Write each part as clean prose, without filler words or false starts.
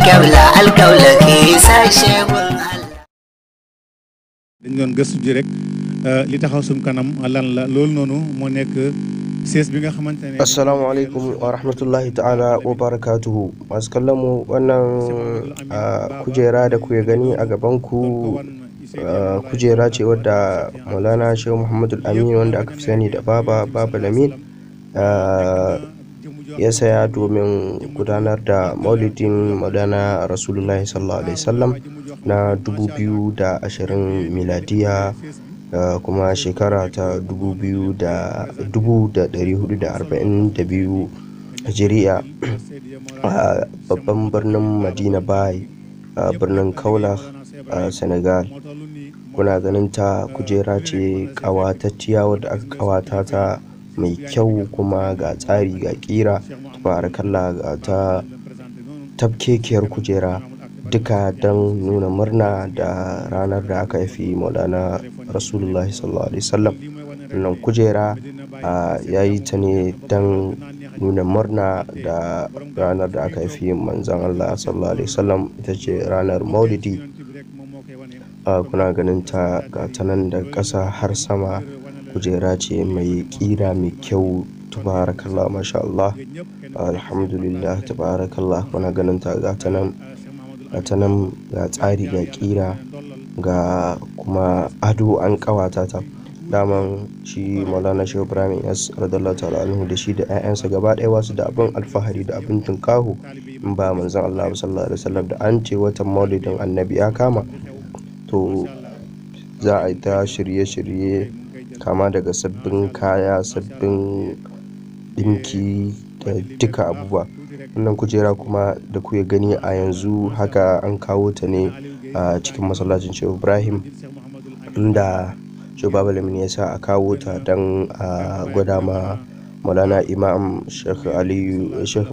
Alkaula alkaula ke sashe gun Allah. Dañ doon gëstu ji rek li taxaw suñ kanam lan la loolu noonu moo nekk sees bi nga xamante ne. Assalamu alaikum wa rahmatullahi ta'ala wa barakatuhu. Masu kallon mu, wannan kujera da kuke gani a gaban ku, kujera ce wadda Maulana Shehu Muhammadu Amin, wanda aka fi sani da Baba Lamin, ya saya domin gudanar da maulidin Maulana Rasulullahi sallallahu alaihi wasallam na 2020 miladiya, kuma shekara ta 1442 hijiriya, a babban birnin Madina Bai, a birnin Kaolack a Senegal. Kuna ganin ta, kujera ce ƙawatacciya wadda aka ƙawata ta mai kyau, kuma ga tsari, ga ƙira, tabarakallah, ga ta tafkekiyar kujera, duka don nuna murna da ranar da aka haifi Maulana Rasulullahi sallallahu alaihi wasallam. Wannan kujera ya yi ta ne don nuna murna da ranar da aka haifi manzon Allah sallallahu alaihi wasallam, ita ce ranar maulidi. Kuna ganin ta, ga ta nan da ƙasa har sama, kujera ce mai ƙira, mai kyau, tabarakallah, masha Allah, alhamdulillah, tabarakallah. Kuna ganin ta, ga ta nan, ga ta nan, ga tsari, ga ƙira, ga kuma ado, an ƙawata ta. Daman shi Maulana Shehu Ibrahim Inyas radiyallahu ta'ala anhu, da shi da 'ya'yansa gaba ɗaya, wasu da abin alfahari da abin tunƙaho in ba manzon Allah sallallahu alaihi wasallam. Da an ce watan maulidin annabi ya kama, to za a yi ta shirye-shirye, kama daga sabbin kaya, sabbin ɗinki da duka abubuwa. Wannan kujera kuma da kuke gani a yanzu haka, an kawo ta ne a cikin masallacin Shehu Ibrahim, inda Shehu Baba Lamin ya sa a kawo ta don a gwada ma Maulana Imam Sheikh Aliyu Sheikh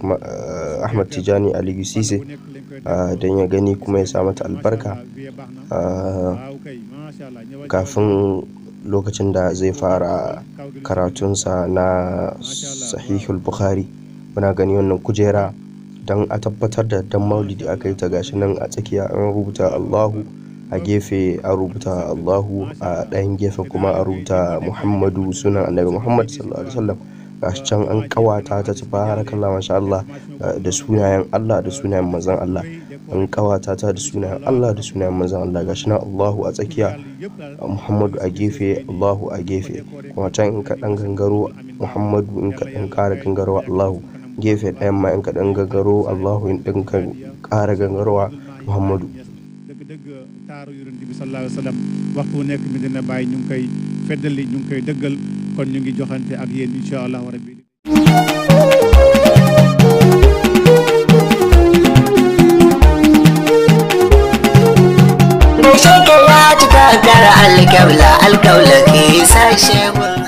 Ahmad Tijani Aliyu Sise, don ya gani kuma ya sa mata albarka kafin lokacin da zai fara karatunsa na Sahihul Bukhari. Muna gani wannan kujera, don a tabbatar da dan maulidi aka yi ta. Gashi nan a tsakiya an rubuta Allahu, a gefe an rubuta Allahu, a ɗayan gefen kuma an rubuta Muhammadu, sunan Annabi Muhammad sallallahu alaihi wasallam. Gashi can an ƙawata ta, tabarakallah, masha Allah, da sunayen Allah da sunayen manzon Allah. An ƙawata ta da sunayen Allah da sunayen manzon Allah. Gashi nan Allahu a tsakiya, Muhammadu a gefe, Allahu a gefe kuma. Can in ka ɗan gangaro, Muhammadu, in ka ɗan ƙara gangarowa, Allahu. Gefe ɗayan ma in ka ɗan gangaro, Allahu, in ɗin ka ƙara gangarowa, Muhammadu. Dëgg-dëgg taaru yonent bi sallallahu alayhi wa sallam, waxtu wu nekk Medina Baye ñu ngi koy feddali, ñu ngi koy dëggal. Kon ñu ngi joxante ak yéen, incha allahu rabbi. Gaishe ka ya ci takar alkaula alkaula ke sashe gun.